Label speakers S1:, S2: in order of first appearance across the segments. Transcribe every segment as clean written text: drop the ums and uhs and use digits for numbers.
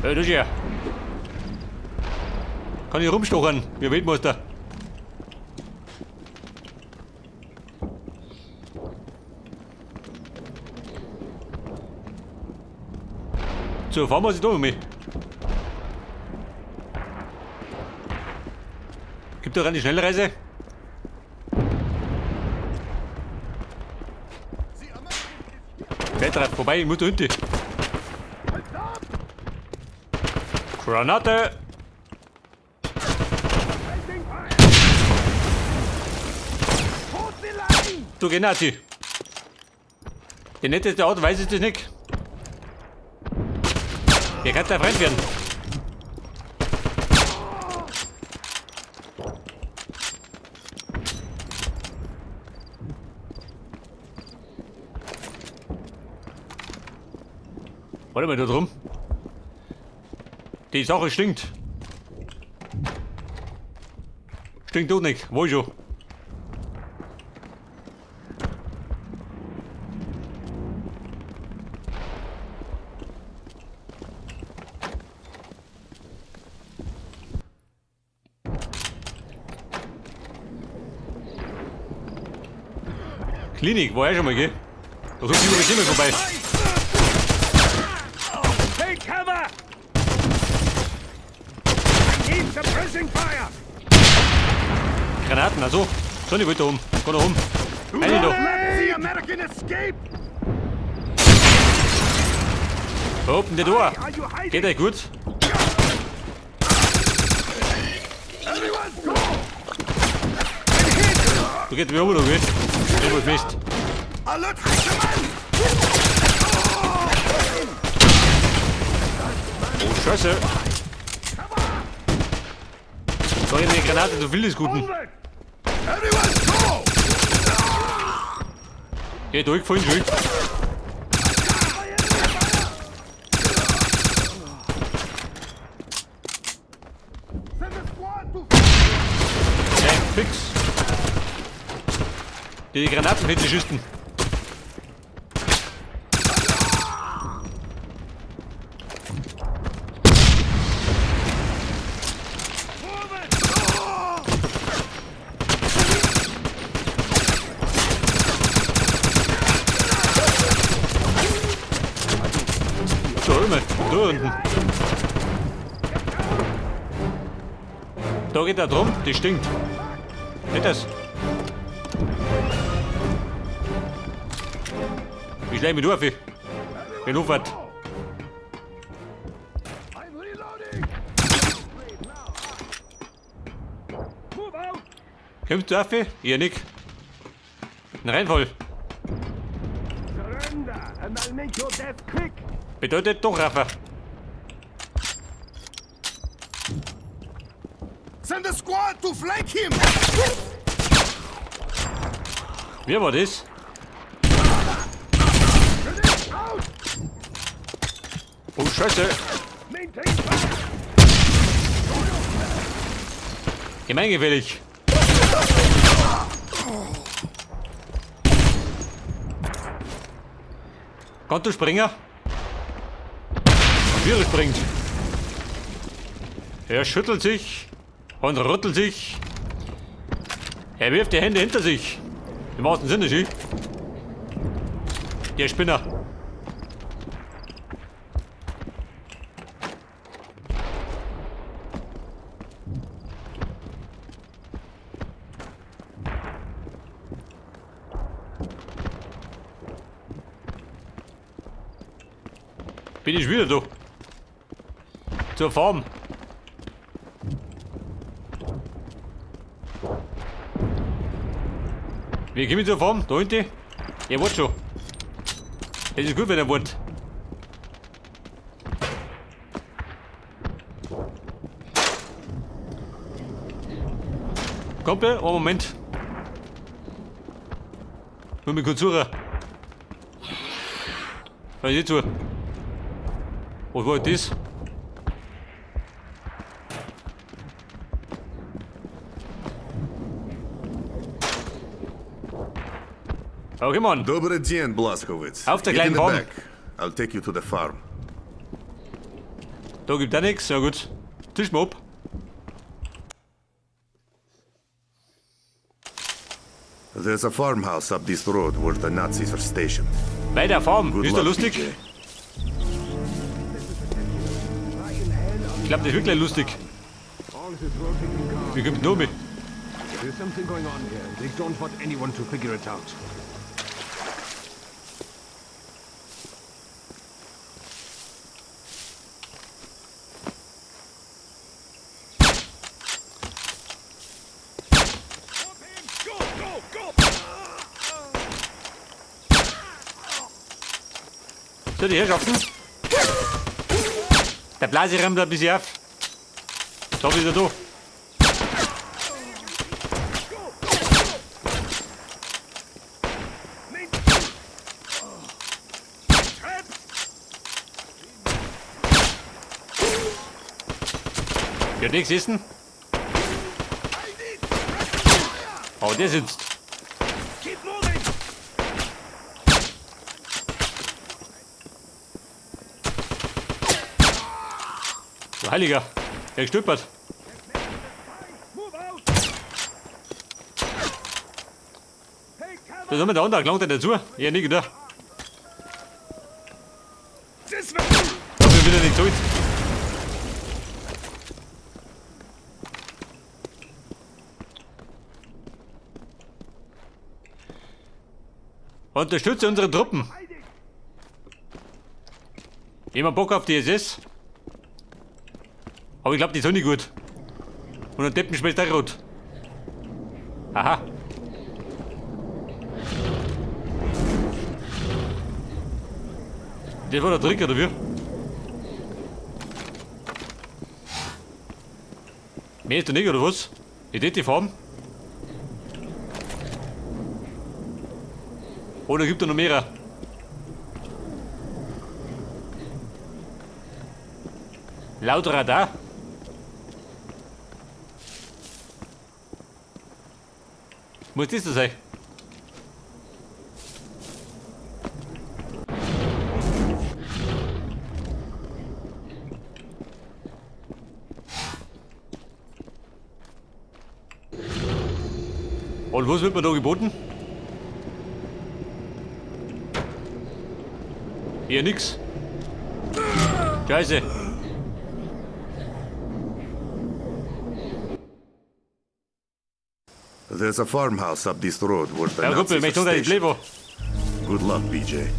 S1: Hey, du hier. Kann ich rumstochern, wie ein Weltmeister. So, fahren wir sie da um mich. Gibt doch eine Schnellreise? Wettreif vorbei, ich muss da hinten. Granate! Du Nazi! Die netteste Art weiß ich das nicht. Wer kann dein Freund werden? Warte mal da drum. Die Sache stinkt. Stinkt doch nicht. Wo schon? Klinik, war ja schon mal, gell? Da kommt überall immer vorbei.
S2: Take cover! I need suppressing fire!
S1: Granaten, also. So, ich wollte da um. Geh da um. Eine da.
S2: Let the American escape!
S1: Open the door.
S2: Are you hiding?
S1: Geht euch gut?
S2: Everyone go!
S1: Du geht wie oben, du gell? Ich muss Mist.
S2: Alert Heisemann!
S1: Oh, Scheiße. Sorry, eine Granate, zu viel des Guten.
S2: Everyone go!
S1: Geh durchgefallen, schön.
S2: Send a squad to
S1: Ja, fix. Die Granatenfetischisten. So, immer. Da unten. Da geht er drum, die stinkt. Nicht das? Ich schleich mich durch, wenn auffahrt.
S2: I'm reloading! Move out!
S1: Kommst du auf? Ja, nicht. Ein Reinfall.
S2: Surrender, and I'll make your death quick!
S1: Bedeutet doch Rafa.
S2: Send a squad to flank him!
S1: Wer war das?
S2: Grenade out!
S1: Oh Scheiße.
S2: Maintain fire!
S1: Gemeingefällig. Kannst du springen? Wie springt. Er schüttelt sich und rüttelt sich. Er wirft die Hände hinter sich. Im wahrsten Sinne, schön. Der Spinner. Bin ich wieder da. Zur Farm. Wie komme ich zur Farm? Da hinten? Er wollte schon. Das ist gut, wenn er wollt. Kommt er? Oh, Moment. Nur mit kurz suchen. Hör ich nicht zu. Was war das? Okay, Mann.
S3: Добрый день, Blazkowicz.
S1: Auf der
S3: Get in
S1: kleinen
S3: the
S1: Farm.
S3: back. I'll take you to the farm.
S1: Da gibt auch nichts, ja gut. Tisch mal ab.
S2: There's a farmhouse up this road where the Nazis are stationed.
S1: Bei der Farm,
S2: Good
S1: ist doch
S2: luck,
S1: lustig.
S2: BJ.
S1: Ich glaube, das ist wirklich lustig.
S2: All his rotating guards.
S1: Wie kommt noch mit?
S2: There's something going on here. They don't want anyone to figure it out. Go, go, go!
S1: So, die Herrschaften. Der Blase rammt ein bisschen auf. Da wieder da. Ja, nichts essen. Aber der sitzt.
S2: Keep moving!
S1: Du Heiliger. Er gestolpert.
S2: Move out! Take cover!
S1: Da ist immer der andere, gelangt er dazu. Ja, nicht da.
S2: This way!
S1: Hab ich wieder nicht gezahlt. Unterstütze unsere Truppen. Jemand Bock auf die SS? Aber ich glaube, die sind nicht gut. Und ein Deppen schmeckt auch rot. Aha. Das war der Trick, oder wie? Mehr ist da nicht, oder was? Ist das die Farm? Oder gibt es noch mehrere? Laut Radar. Muss das so sein? Und was wird mir da geboten? Hier nix. Scheiße.
S2: There's a farmhouse up this road where the
S1: Ja, Kumpel,
S2: Nazis
S1: möchte
S2: are
S1: unter die
S2: stationed.
S1: Leber.
S2: Good luck, BJ.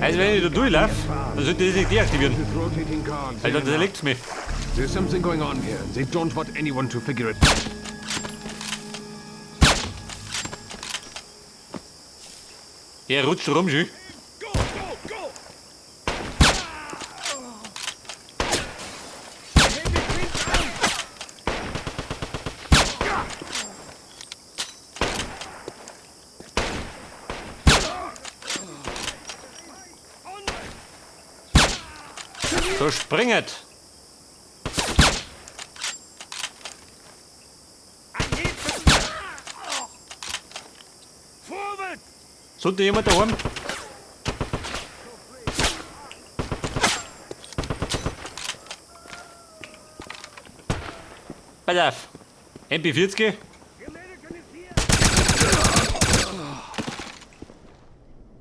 S1: Also wenn ich da durchlaufe, dann sollte ich das nicht deaktivieren. Also das leckt's mich.
S2: There's something going on here. They don't want anyone to figure it.
S1: Der rutscht rum, schön.
S2: Go, go, go!
S1: So springet.
S2: Forward!
S1: Sollte jemand daheim? Pass auf. MP40.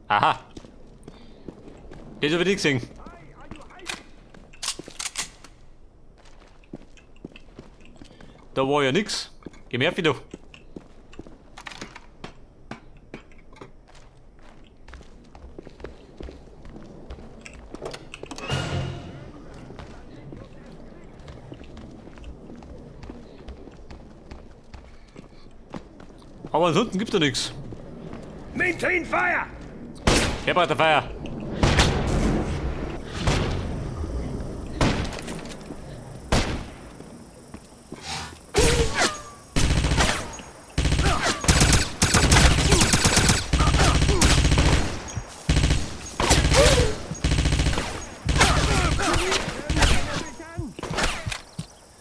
S1: Aha. Das hab ich nicht gesehen. Da war ja nix. Geh mir wieder. Aber ansonsten gibt's da nichts.
S2: Maintain fire!
S1: Wer braucht der Feuer?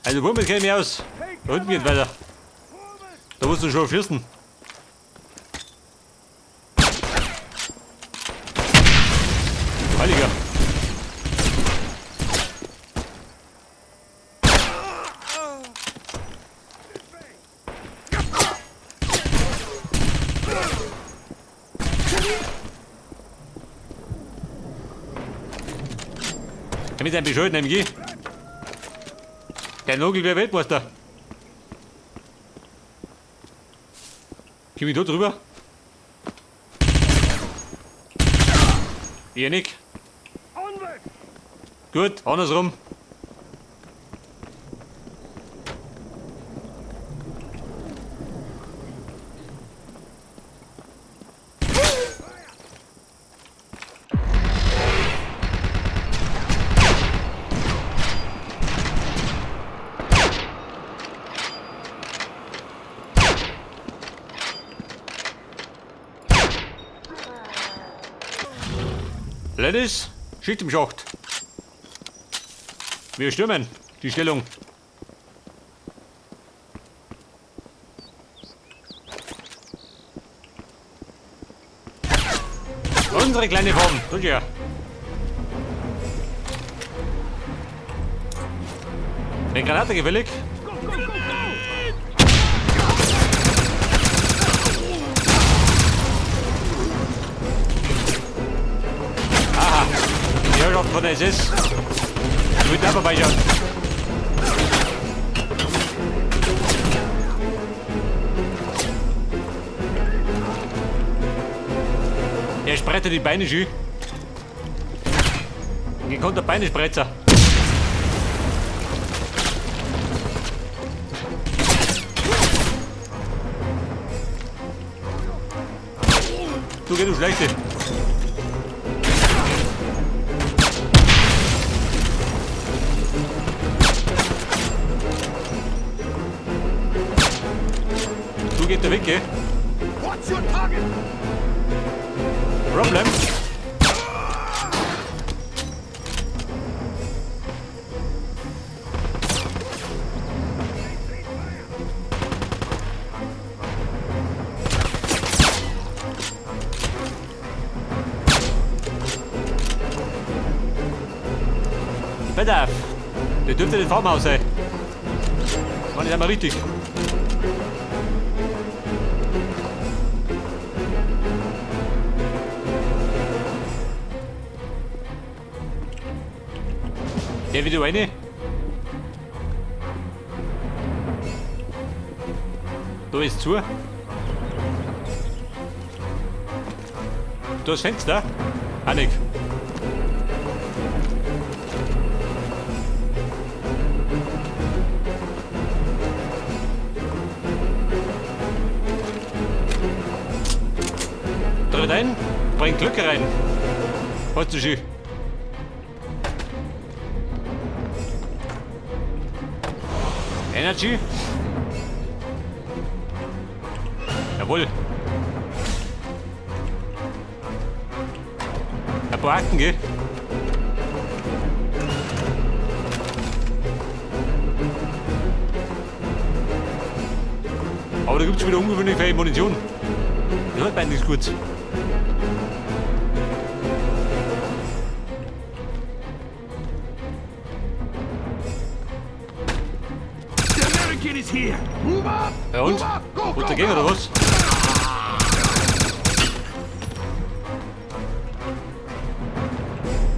S1: Also womit kenne ich mich aus? Da unten geht weiter. Da musst du schon schießen. Heiliger. Mit seinem bescheuerten MG. Der Nogel wäre Weltmeister. Komm ich da drüber? Eher nicht. Gut, andersrum. Ladies, Schicht im Schacht. Wir stürmen die Stellung. Unsere kleine Form. Tut ja. Eine Granate gefällig? Aha, die Herrschaft von der SS. Ich will da vorbeischauen. Er spreizt die Beine schön. Ein gekonnter Beinespreizer. Du geh, du Schlechte. Du geht da weg, gell?
S2: What's your target?
S1: Problem. Pass auf. Der dürfte nicht Farmhaus sein. War nicht einmal richtig. Der wieder eine. Da ist zu. Da ist Fenster. Auch nicht. Tritt ein, bringt Glück rein. Hast du schön. Energy. Jawohl. Ein paar Akten, gell? Aber da gibt's schon wieder ungewöhnlich viel Munition. Das hat eigentlich nichts gut.
S2: The American is here. Move up.
S1: Ja und?
S2: Move up. Go,
S1: Wollt
S2: go,
S1: dagegen
S2: go.
S1: oder was?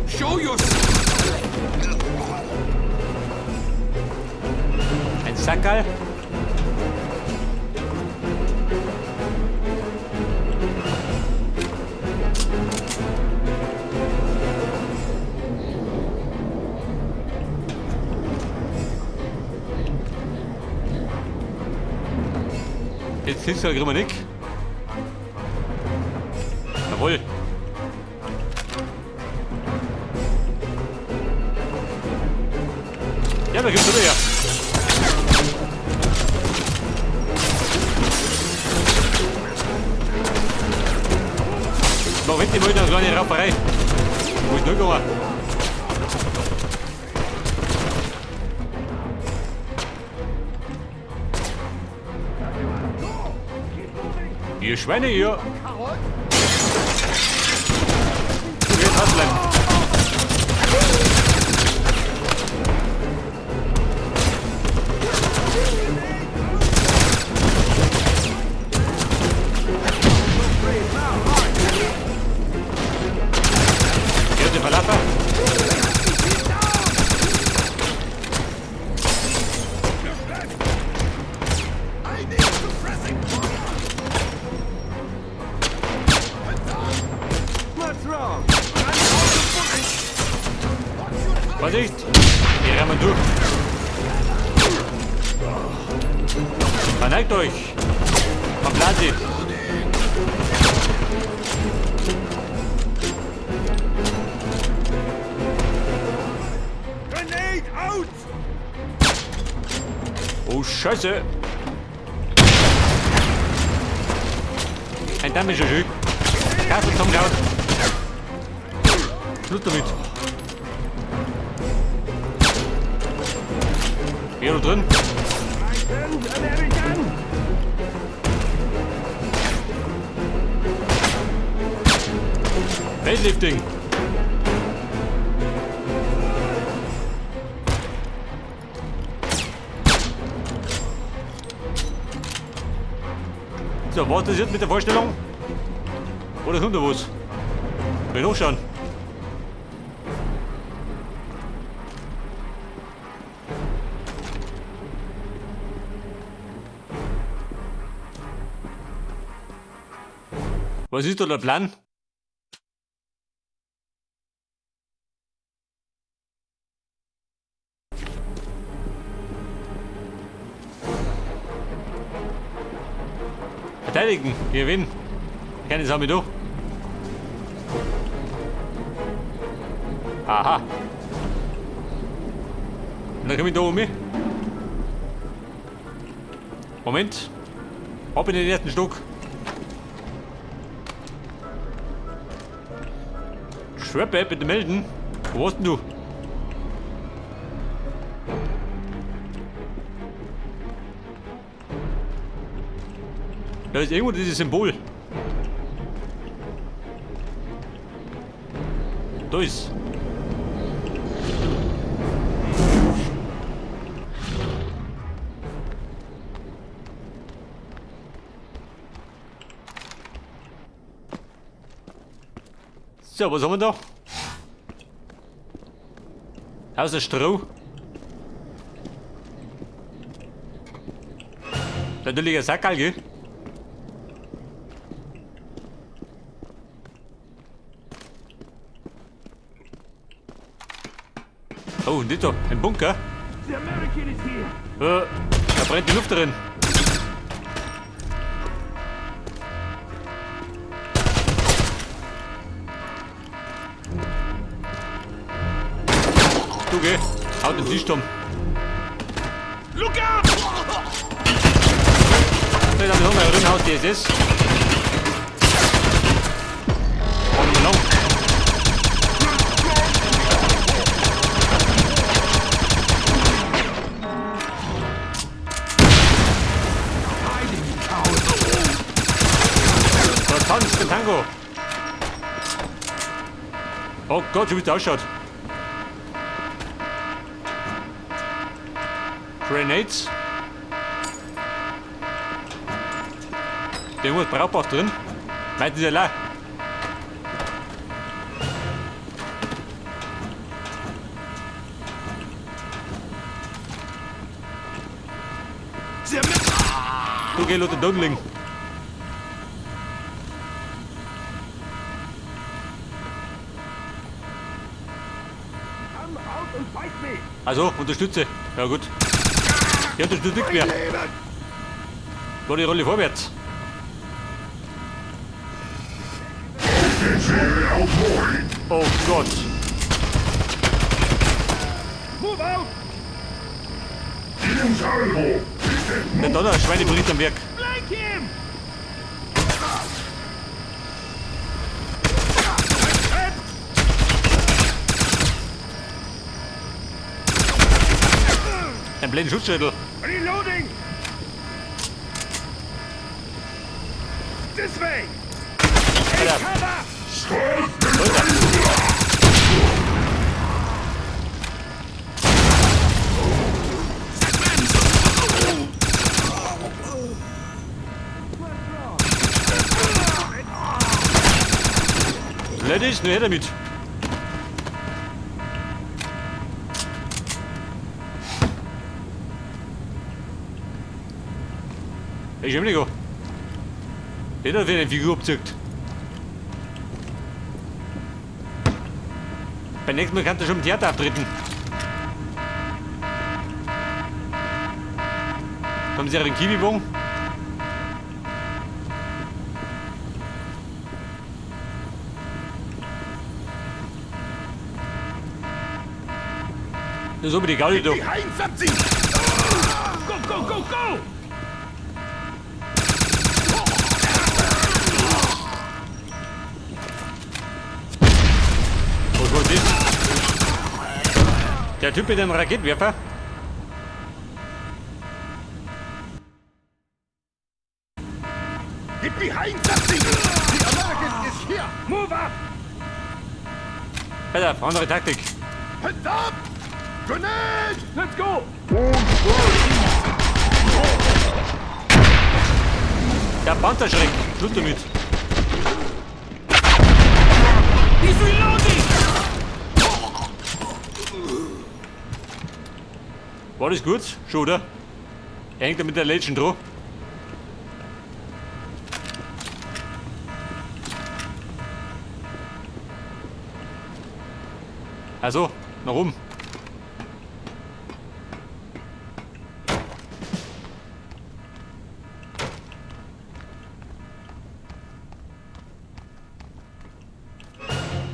S3: Show your
S1: Ein Sackerl. Jetzt hilft ja immer nicht. Jawohl. Ja, da gibt's wieder ja. Noch wenn die wollen, eine kleine Rauferei. Wo ist noch gegangen? Ihr Schweine, ihr. Du gehst bleiben. Hier die Falafel. Vorsicht! Wir rammen durch. Verneigt euch! Vom Blasi!
S3: Grenade out!
S1: Oh Scheiße! Ein dämlicher Schück. Kassel zum Gaut. Schluss damit. Hier noch drin. Weightlifting. So, was ist jetzt mit der Vorstellung? Oder kommt da was? Will ich nachschauen. Was ist da der Plan? Verteidigen, wir gewinnen. Keine Sache da. Aha. Und dann komme ich da um mich. Moment. Ab in den ersten Stock. Schweppe, bitte melden. Wo warst denn du? Da ist irgendwo dieses Symbol. Da ist. So, was haben wir da? Außer Stroh. Natürlich ein Sackerl, gell? Oh, und da, ein Bunker. Da brennt die Luft drin. Du geh, haut den Tisch um.
S3: Look out!
S1: So, jetzt haben wir noch ein Haus DSS. Und lang. Da tanzt den Tango. Oh Gott, wie der ausschaut. Grenades. Irgendwas brauchbar drin. Meinten sie allein. Du geh, Leute, da liegen. Also, unterstütze. Ja gut. Ich unterstütze nichts mehr. War die Rolle vorwärts. Oh Gott.
S3: Move out!
S1: Der Donner, Schweinebrit am Werk.
S3: Flank him!
S1: Ein blinden Schutzschädel.
S3: Reloading! This way!
S1: Alter.
S3: Cover!
S1: Ladies, nur her damit. Ich hab nicht. Der hat eine Figur abzieht. Beim nächsten Mal kannst du schon im Theater auftreten. Haben sie ihren Kiwiwagen? Das ist aber die Gaudi da.
S2: Behind something!
S3: Go, go, go, go!
S1: Was war das? Der Typ mit dem Raketenwerfer?
S2: Get behind something! The American is here!
S3: Move up!
S1: Pass auf, andere Taktik.
S2: Heads up! Grenade!
S3: Let's go!
S1: Der Pantherschreck. Schluss damit.
S3: He's reloading!
S1: War das gut? Schon, oder? Er hängt da mit der Legend dran. Also, nach oben.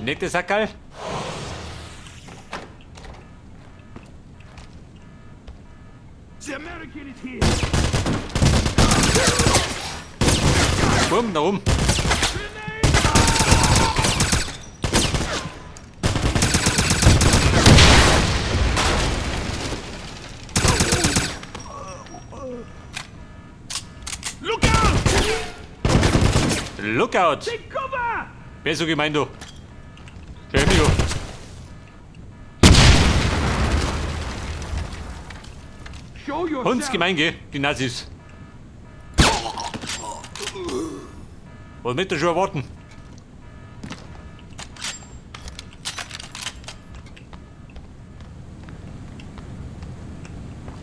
S1: Nette Sackerl.
S3: The American is here!
S1: Bumm, nach oben.
S3: Look out!
S1: Look out!
S3: Take cover!
S1: Wer ist so gemein, du? Schau her, du.
S3: Show yourself!
S1: Hundsgemein, gell? Die Nazis. Was mit der schon erwarten?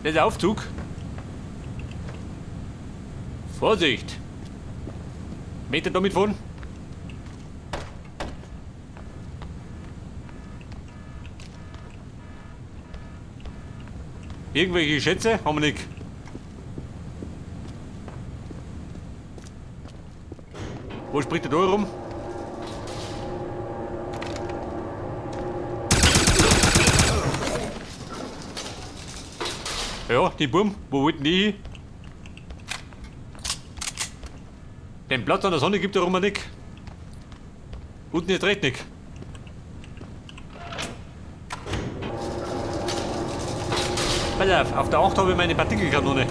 S1: Das ist der Aufzug. Vorsicht! Meter damit fahren? Irgendwelche Schätze haben wir nicht. Wo spricht der da rum? Ja, die Burm, wo wollten die hin? Den Platz an der Sonne gibt er rum nicht. Unten ist recht nicht. Pass auf, auf der 8 habe ich meine Partikelkanone.